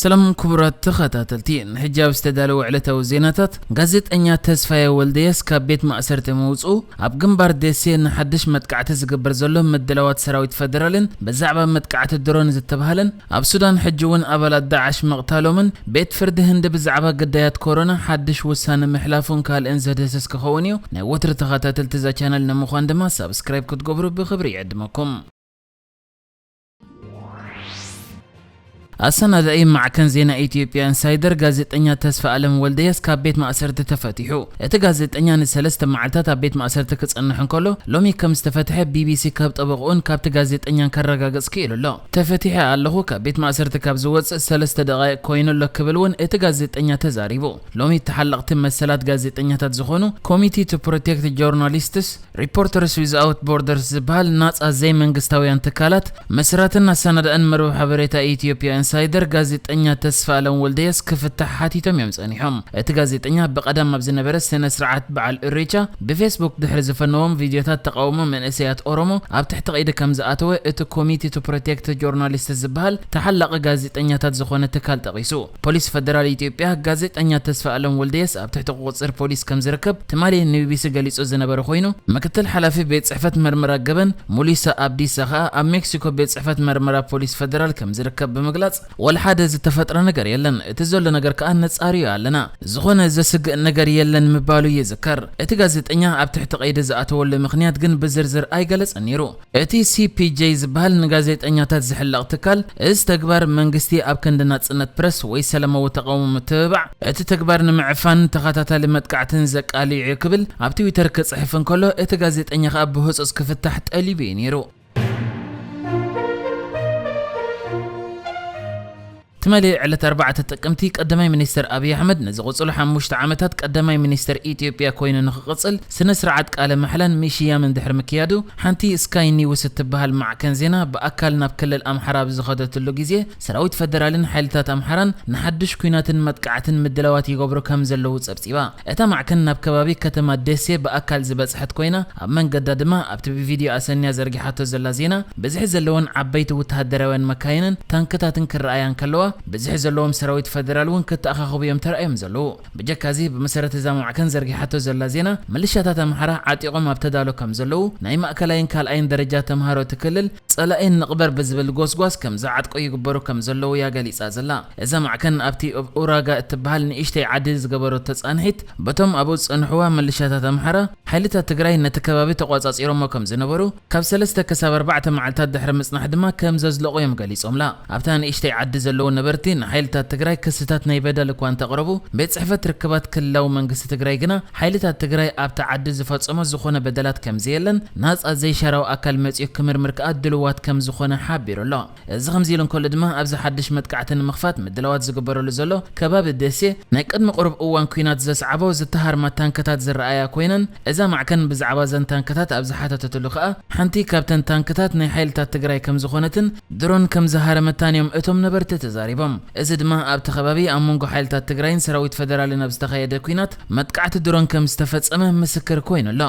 ሰላም ክቡራት ተኸታተልቲ፣ ንሕጂ ኣብ ዝተዳለወ ዕለታዊ ዜናታት፣ ጋዜጠኛ ተስፋየ ወልደየስ ካብ ቤት ማእሰርቲ ምውፅኡ፣ ኣብ ግንባር ደሴ ንሓድሽ መጥቃዕቲ ዝግበር ዘሎ ምድላዋት ሰራዊት ፈደራልን ብዛዕባ መጥቃዕቲ ድሮን ዝተባህለን ኣብ ሱዳን ሕጂ እውን ኣባላት ዳዕሽ ምቕታሎምን ቤት ፍርዲ ህንዲ ብዛዕባ ግዳያት ኮሮና ሓድሽ ውሳነ ምሕላፉን ካልእን ዘድህስስ ክኸውን እዩ። ናይ ወትሪ ተኸታተልቲ እዛ ቻነል ንምዃን ድማ ሳብስክራይብ ክትገብሩ ብኽብሪ ይዕድመኩም። ኣሰናዳኢ ማዕከን ዜና ኢትዮጵያ ኢንሳይደር ጋዜጠኛ ተስፋ ኣለም ወልደየስ ካብ ቤት ማእሰርቲ ተፈቲሑ። እቲ ጋዜጠኛ ንሰለስተ መዓልታት ኣብ ቤት ማእሰርቲ ክጸንሕ እንከሎ፣ ሎሚ ከም ዝተፈትሐ ቢቢሲ ካብ ጠበቕኡን ካብቲ ጋዜጠኛን ከረጋግጽ ክኢሉ ኣሎ። "ተፈቲሐ ኣለኹ፣ ካብ ቤት ማእሰርቲ ካብ ዝወጽእ ሰለስተ ደቓይቕ ኮይኑ ኣሎ" ክብል እውን እቲ ጋዜጠኛ ተዛሪቡ። ሎሚ ተሓለቕቲ መሰላት ጋዜጠኛታት ዝኾኑ ኮሚቴ ቱ ፕሮቴክት ጆርናሊስትስ ሪፖርተርስ ዊዝኣውት ቦርደርስ ዝበሃል ናጻ ዘይመንግስታውያን ትካላት መስራትን ኣሰናዳእን መርበብ ሓበሬታ ኢትዮጵያ ኢንሳይደር ጋዜጠኛ ተስፋ ኣለም ወልደየስ ክፍታሕ ሓቲቶም እዮም ጸኒሖም። እቲ ጋዜጠኛ ብቐዳም ኣብ ዝነበረ ስነ ስርዓት በዓል እሬቻ ብፌስቡክ ድሕሪ ዝፈነዎም ቪድዮታት ተቃውሞ መንእሰያት ኦሮሞ ኣብ ትሕቲ ቀይዲ ከም ዝኣተወ እቲ ኮሚቴ ቱ ፕሮቴክት ጆርናሊስት ዝበሃል ተሓላቂ ጋዜጠኛታት ዝኾነ ትካል ጠቒሱ። ፖሊስ ፈደራል ኢትዮጵያ ጋዜጠኛ ተስፋ ኣለም ወልደየስ ኣብ ትሕቲ ቁጽጽር ፖሊስ ከም ዝርከብ ትማሊ ንቢቢሲ ገሊጹ ዝነበረ ኮይኑ፣ ምክትል ሓላፊ ቤት ጽሕፈት መርመራ ገበን ሙሊሳ ኣብዲሳ ከኣ ኣብ ሜክሲኮ ቤት ጽሕፈት መርመራ ፖሊስ ፈደራል ከም ዝርከብ ብምግላጽ፣ "ወላ ሓደ ዝተፈጥረ ነገር የለን፣ እቲ ዘሎ ነገር ከኣ ነጻርዮ ኣለና፣ ዝኾነ ዘስግእ ነገር የለን" ምባሉ ይዝከር። እቲ ጋዜጠኛ ኣብ ትሕቲ ቀይዲ ዝኣተወሉ ምኽንያት ግን ብዝርዝር ኣይገለጸን ነይሩ። እቲ ሲ ፒ ጄ ዝበሃል ንጋዜጠኛታት ዝሕለቕ ትካል፣ እዚ ተግባር መንግስቲ ኣብ ክንዲ ናጽነት ፕረስ ወይ ሰላማዊ ተቃውሞ ምትብባዕ፣ እቲ ተግባር ንምዕፋንን ተኸታታሊ መጥቃዕትን ዘቃልዕ እዩ ክብል ኣብ ትዊተር ክጽሕፍ እንከሎ፣ እቲ ጋዜጠኛ ከኣ ብህጹጽ ክፍታሕ ጠሊቡ እዩ ነይሩ። ትማሊ ዕለት ኣርባዕተ ጥቅምቲ ቀዳማይ ሚኒስተር ኣብይ ኣሕመድ ንዝቕጽሉ ሓሙሽተ ዓመታት ቀዳማይ ሚኒስተር ኢትዮጵያ ኮይኑ ንኽቕጽል ስነ ስርዓት ቃለ ማሕላን ምሽያምን ድሕሪ ምክያዱ፣ ሓንቲ ስካይ ኒውስ እትበሃል ማዕከን ዜና ብኣካል ናብ ክልል ኣምሓራ ኣብ ዝኸደትሉ ግዜ፣ ሰራዊት ፈደራልን ሓይልታት ኣምሓራን ንሓድሽ ኲናትን መጥቃዕትን ምድላዋት ይገብሩ ከም ዘለዉ ጸብጺባ። እታ ማዕከን ናብ ከባቢ ከተማ ደሴ ብኣካል ዝበጽሐት ኮይና፣ ኣብ መንገዳ ድማ ኣብቲ ብቪድዮ ኣሰንያ ዘርጊሓቶ ዘላ ዜና፣ ብዝሒ ዘለወን ዓበይቲ ወተሃደራውያን መካይንን ታንክታትን ክረኣያ እንከለዋ፣ ብዝሒ ዘለዎም ሰራዊት ፈደራል እውን ክተኣኻኸቡ እዮም ተራእዮም ዘለዉ። ብጀካ እዚ፣ ብመሰረት እዛ ማዕከን ዘርጊሓቶ ዘላ ዜና፣ ምልሻታት ኣምሓራ ዓጢቖም ኣብ ተዳሎ ከም ዘለዉ፣ ናይ ማእከላይን ካልኣይን ደረጃ ተምሃሮ እቲ ክልል ጸላኢ ንቕበር ብዝብል ጎስጓስ ከም ዝዓጥቁ ይግበሩ ከም ዘለዉ እያ ገሊጻ ዘላ። እዛ ማዕከን ኣብቲ ኣብ ኡራጋ እትበሃል ንእሽተይ ዓዲ ዝገበረቶ ጻንሒት፣ በቶም ኣብኡ ዝጸንሕዋ ምልሻታት ኣምሓራ፣ ሓይልታት ትግራይ ነቲ ከባቢ ተቖጻጺሮሞ ከም ዝነበሩ፣ ካብ ሰለስተ ክሳብ ኣርባዕተ መዓልታት ድሕሪ ምጽናሕ ድማ ከም ዘዝለቑ እዮም ገሊጾምላ። ኣብታ ንእሽተይ ዓዲ ዘለዉ ነበርቲ ንሓይልታት ትግራይ ክስታት ናይ በደል እኳ እንተቕረቡ፣ ቤት ጽሕፈት ርክባት ክልላዊ መንግስቲ ትግራይ ግና ሓይልታት ትግራይ ኣብታ ዓዲ ዝፈጸሞ ዝኾነ በደላት ከም ዘየለን ናጻ ዘይሻራዊ ኣካል መጺኡ ክምርምር ከኣ ድልዋት ከም ዝኾነ ሓቢሩ ኣሎ። እዚ ከምዚ ኢሉ እንከሎ ድማ፣ ኣብዚ ሓድሽ መጥቃዕቲ ንምኽፋት ምድላዋት ዝግበረሉ ዘሎ ከባቢ ደሴ፣ ናይ ቅድሚ ቁሩብ እዋን ኲናት ዘስዓቦ ዝተሃርማ ታንክታት ዝረኣያ ኮይነን፣ እዛ ማዕከን ብዛዕባ እዘን ታንክታት ኣብ ዝሓተተትሉ ከኣ፣ ሓንቲ ካብተን ታንክታት ናይ ሓይልታት ትግራይ ከም ዝኾነትን ድሮን ከም ዝሃረመታን እዮም እቶም ነበርቲ ተዛሪቦም። እዚ ድማ ኣብቲ ከባቢ ኣብ መንጎ ሓይልታት ትግራይን ሰራዊት ፈደራልን ኣብ ዝተኻየደ ኲናት መጥቃዕቲ ድሮን ከም ዝተፈጸመ ምስክር ኮይኑ ኣሎ።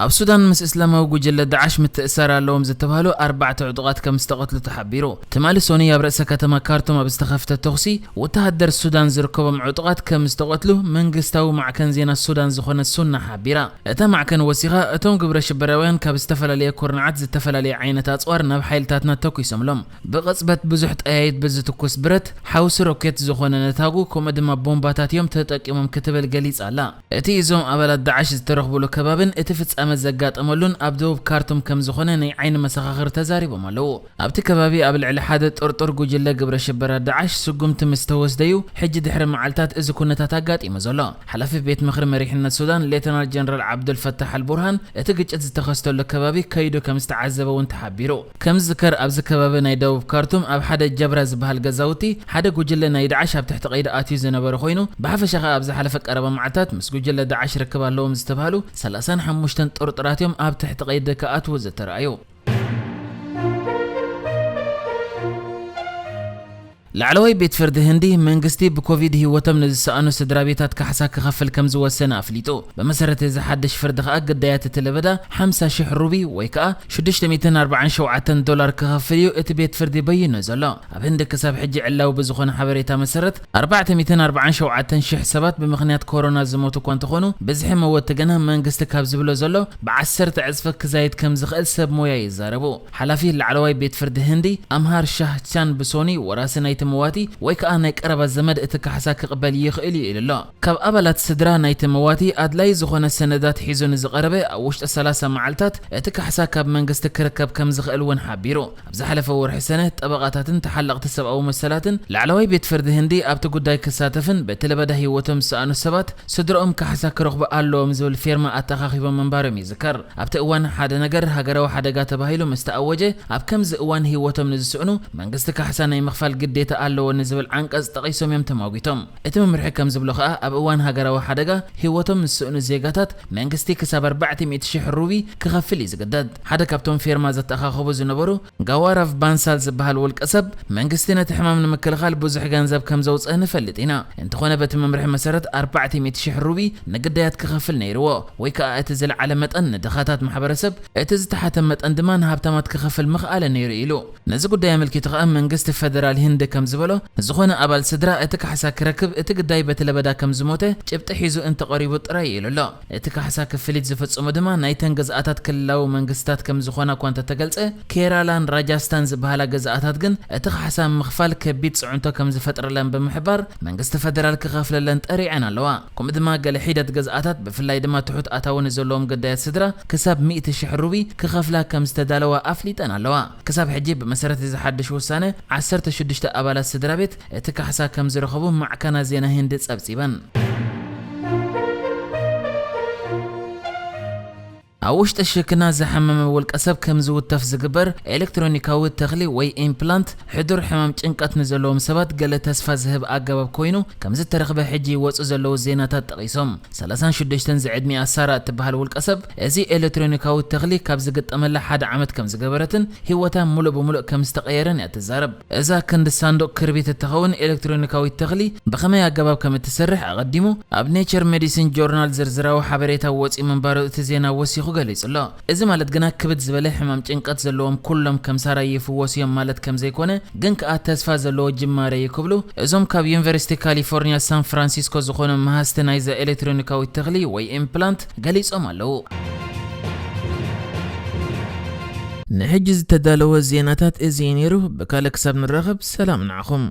ኣብ ሱዳን ምስ እስላማዊ ጉጅለ ዳዕሽ ምትእሳር ኣለዎም ዝተባህሉ ኣርባዕተ ዕጡቓት ከም ዝተቐትሉ ተሓቢሩ። ትማሊ ሶኑይ ኣብ ርእሰ ከተማ ካርቱም ኣብ ዝተኸፍተ ተኹሲ፣ ወተሃደር ሱዳን ዝርከቦም ዕጡቓት ከም ዝተቐትሉ መንግስታዊ ማዕከን ዜና ሱዳን ዝኾነ ሱና ሓቢራ። እታ ማዕከን ወሲኻ፣ እቶም ግብረ ሽበራውያን ካብ ዝተፈላለየ ኩርናዓት ዝተፈላለየ ዓይነት ኣጽዋር ናብ ሓይልታትና ተኩሶምሎም። ብቕጽበት ብዙሕ ጠያይት ብዝትኩስ ብረት፣ ሓውሲ ሮኬት ዝኾነ ነታጉ፣ ከምኡ ድማ ቦምባታት እዮም ተጠቂሞም ክትብል ገሊጻ ኣላ። እቲ እዞም ኣባላት ዳዕሽ ዝተረኽቡሉ ከባብን እቲ ፍጻመ ዘጋጠመሉን ኣብ ደቡብ ካርቱም ከም ዝኾነ ናይ ዓይኒ መሰኻኽር ተዛሪቦም ኣለዉ። ኣብቲ ከባቢ ኣብ ልዕሊ ሓደ ጥርጡር ጉጅለ ግብረ ሽበራ ዳዕሽ ስጉምቲ ምስ ተወስደዩ፣ ሕጂ ድሕሪ መዓልታት እዚ ኩነታት ኣጋጢሙ ዘሎ። ሓላፊ ቤት ምኽሪ መሪሕነት ሱዳን ሌተናል ጀነራል ዓብዱል ፈታሕ ኣልቡርሃን እቲ ግጭት ዝተኸስተሉ ከባቢ ከይዱ ከም ዝተዓዘበ እውን ተሓቢሩ። ከም ዝዝከር ኣብዚ ከባቢ ናይ ደቡብ ካርቱም ኣብ ሓደ ጀብራ ዝበሃል ገዛውቲ ሓደ ጉጅለ ናይ ዳዕሽ ኣብ ትሕቲ ቀይዲ ኣትዩ ዝነበረ ኮይኑ፣ ብሓፈሻ ኸኣ ኣብ ዝሓለፈ ቀረባ መዓልታት ምስ ጉጅለ ዳዕሽ ርክብ ኣለዎም ዝተባህሉ ሰላሳን ሓሙሽተን ጥርጡራት እዮም ኣብ ትሕቲ ቀይዲ ክኣትዉ ዝተራእዩ። ላዕለዋይ ቤት ፍርዲ ህንዲ መንግስቲ ብኮቪድ ህይወቶም ንዝሰኣኑ ስድራ ቤታት ካሕሳ ክኸፍል ከም ዝወሰነ ኣፍሊጡ። ብመሰረት እዚ ሓድሽ ፍርዲ ከኣ ግዳያት እቲ ለበዳ ሓምሳ ሽሕ ሩቢ ወይ ከኣ ሽዱሽተ ሚእትን ኣርባዓን ሸውዓተን ዶላር ክኸፍል እዩ እቲ ቤት ፍርዲ በይኑ ዘሎ። ኣብ ህንዲ ክሳብ ሕጂ ዕላዊ ብዝኾነ ሓበሬታ መሰረት ኣርባዕተ ሚእትን ኣርባዓን ሸውዓተን ሽሕ ሰባት ብምኽንያት ኮሮና ዝሞቱ እኳ እንተኾኑ፣ ብዝሒ መወቲ ግና መንግስቲ ካብ ዝብሎ ዘሎ ብዓሰርተ ዕጽፊ ክዛይድ ከም ዝኽእል ሰብ ሞያ ይዛረቡ። ሓላፊ ላዕለዋይ ቤት ፍርዲ ህንዲ ኣምሃር ሻህ ቻን ብሶኒ፣ ወራሲ ናይቲ መዋቲ ወይ ከኣ ናይ ቀረባ ዘመድ እቲ ካሕሳ ክቕበል ይኽእል እዩ ኢሉ ኣሎ። ካብ ኣባላት ስድራ ናይቲ መዋቲ ኣድላይ ዝኾነ ሰነዳት ሒዙ ንዝቐረበ ኣብ ውሽጢ ሰላሳ መዓልታት እቲ ካሕሳ ካብ መንግስቲ ክርከብ ከም ዝኽእል እውን ሓቢሩ። ኣብ ዝሓለፈ ወርሒ ሰነ ጠበቓታትን ተሓለቕቲ ሰብኣዊ መሰላትን ላዕለዋይ ቤት ፍርዲ ህንዲ ኣብቲ ጉዳይ ክሳተፍን በቲ ለበዳ ህይወቶም ዝሰኣኑ ሰባት ስድርኦም ካሕሳ ክረኽቡ ኣለዎም ዝብል ፌርማ ኣተኻኺቦም ምንባሮም ይዝከር። ኣብቲ እዋን ሓደ ነገር ሃገራዊ ሓደጋ ተባሂሉ ምስ ተኣወጀ፣ ኣብ ከምዚ እዋን ህይወቶም ንዝስእኑ መንግስቲ ካሕሳ ናይ ምኽፋል ግዴታ ኣለዎ ንዝብል ዓንቀጽ ጠቒሶም እዮም ተማጒቶም። እቲ መምርሒ ከም ዝብሎ ከኣ ኣብ እዋን ሃገራዊ ሓደጋ ህይወቶም ንዝስእኑ ዜጋታት መንግስቲ ክሳብ ኣርባዕተ ሚእቲ ሽሕ ሩቢ ክኸፍል እዩ ዝግደድ። ሓደ ካብቶም ፌርማ ዘተኣኻኸቡ ዝነበሩ ጋዋራቭ ባንሳል ዝበሃል ውልቀ ሰብ፣ መንግስቲ ነቲ ሕማም ንምክልኻል ብዙሕ ገንዘብ ከም ዘውፅአ ንፈልጥ ኢና። እንተኾነ በቲ መምርሒ መሰረት ኣርባዕተ ሚእቲ ሽሕ ሩቢ ንግዳያት ክኸፍል ነይርዎ፣ ወይ ከኣ እቲ ዝለዓለ መጠን ንድኻታት ማሕበረሰብ፣ እቲ ዝተሓተ መጠን ድማ ንሃብታማት ክኸፍል ምኽኣለ ነይሩ ኢሉ። ነዚ ጉዳይ ኣመልኪቱ ከኣ መንግስቲ ፈደራል ህንዲ ከም ዝበሎ፣ ዝኾነ ኣባል ስድራ እቲ ካሕሳ ክረክብ እቲ ግዳይ በቲ ለበዳ ከም ዝሞተ ጭብጢ ሒዙ እንተቐሪቡ ጥራይ ኢሉ ኣሎ። እቲ ካሕሳ ክፍሊት ዝፍጽሙ ድማ ናይተን ገዝኣታት ክልላዊ መንግስታት ከም ዝኾና እኳ እንተተገልጸ፣ ኬራላን ራጃስታን ዝበሃላ ገዝኣታት ግን እቲ ካሕሳ ምኽፋል ከቢድ ጽዕንቶ ከም ዝፈጥረለን ብምሕባር፣ መንግስቲ ፈደራል ክኸፍለለን ጠሪዐን ኣለዋ። ከምኡ ድማ ገለ ሒደት ገዝኣታት፣ ብፍላይ ድማ ትሑት ኣታዊ ንዘለዎም ግዳያት ስድራ፣ ክሳብ ሚእቲ ሽሕ ሩቢ ክኸፍላ ከም ዝተዳለዋ ኣፍሊጠን ኣለዋ። ክሳብ ሕጂ ብመሰረት እዚ ሓድሽ ውሳነ፣ ዓሰርተ ሽዱሽተ ኣባላት ስድራ ቤት እቲ ካሕሳ ከም ዝረኸቡ ማዕከና ዜና ህንዲ ጸብጺበን። ኣብ ውሽጢ ሽክና ዝሓመመ ውልቀ ሰብ ከም ዝውተፍ ዝግበር ኤሌክትሮኒካዊ ተኽሊ ወይ ኢምፕላንት፣ ሕዱር ሕማም ጭንቀት ንዘለዎም ሰባት ገለ ተስፋ ዝህብ ኣገባብ ኮይኑ ከም ዝተረኽበ ሕጂ ይወጹ ዘለዉ ዜናታት ጠቒሶም። ሰላሳን ሽዱሽተን ዝዕድሚኣ ሳራ እትበሃል ውልቀ ሰብ፣ እዚ ኤሌክትሮኒካዊ ተኽሊ ካብ ዝግጠመላ ሓደ ዓመት ከም ዝገበረትን ህይወታ ሙሉእ ብሙሉእ ከም ዝተቐየረን እያ ትዛረብ። እዛ ክንዲ ሳንዱቕ ክርቢት እትኸውን ኤሌክትሮኒካዊት ተኽሊ ብኸመይ ኣገባብ ከም እትሰርሕ ኣቐዲሙ ኣብ ኔቸር ሜዲሲን ጆርናል ዝርዝራዊ ሓበሬታ ወፂኡ ምንባሩ እቲ ዜና ወሲኹ ገሊጹ ኣሎ። እዚ ማለት ግና ክብድ ዝበለ ሕማም ጭንቀት ዘለዎም ኩሎም ከም ሳራ ይፍወሱ እዮም ማለት ከም ዘይኮነ፣ ግን ከኣ ተስፋ ዘለዎ ጅማረ እዩ ክብሉ እዞም ካብ ዩኒቨርሲቲ ካሊፎርኒያ ሳን ፍራንሲስኮ ዝኾኑ መሃዝቲ ናይዛ ኤሌክትሮኒካዊት ተኽሊ ወይ ኢምፕላንት ገሊጾም ኣለዉ። ንሕጂ ዝተዳለወ ዜናታት እዚ እዩ ነይሩ። ብካልእ ክሳብ ንራኸብ ሰላም ንዓኹም።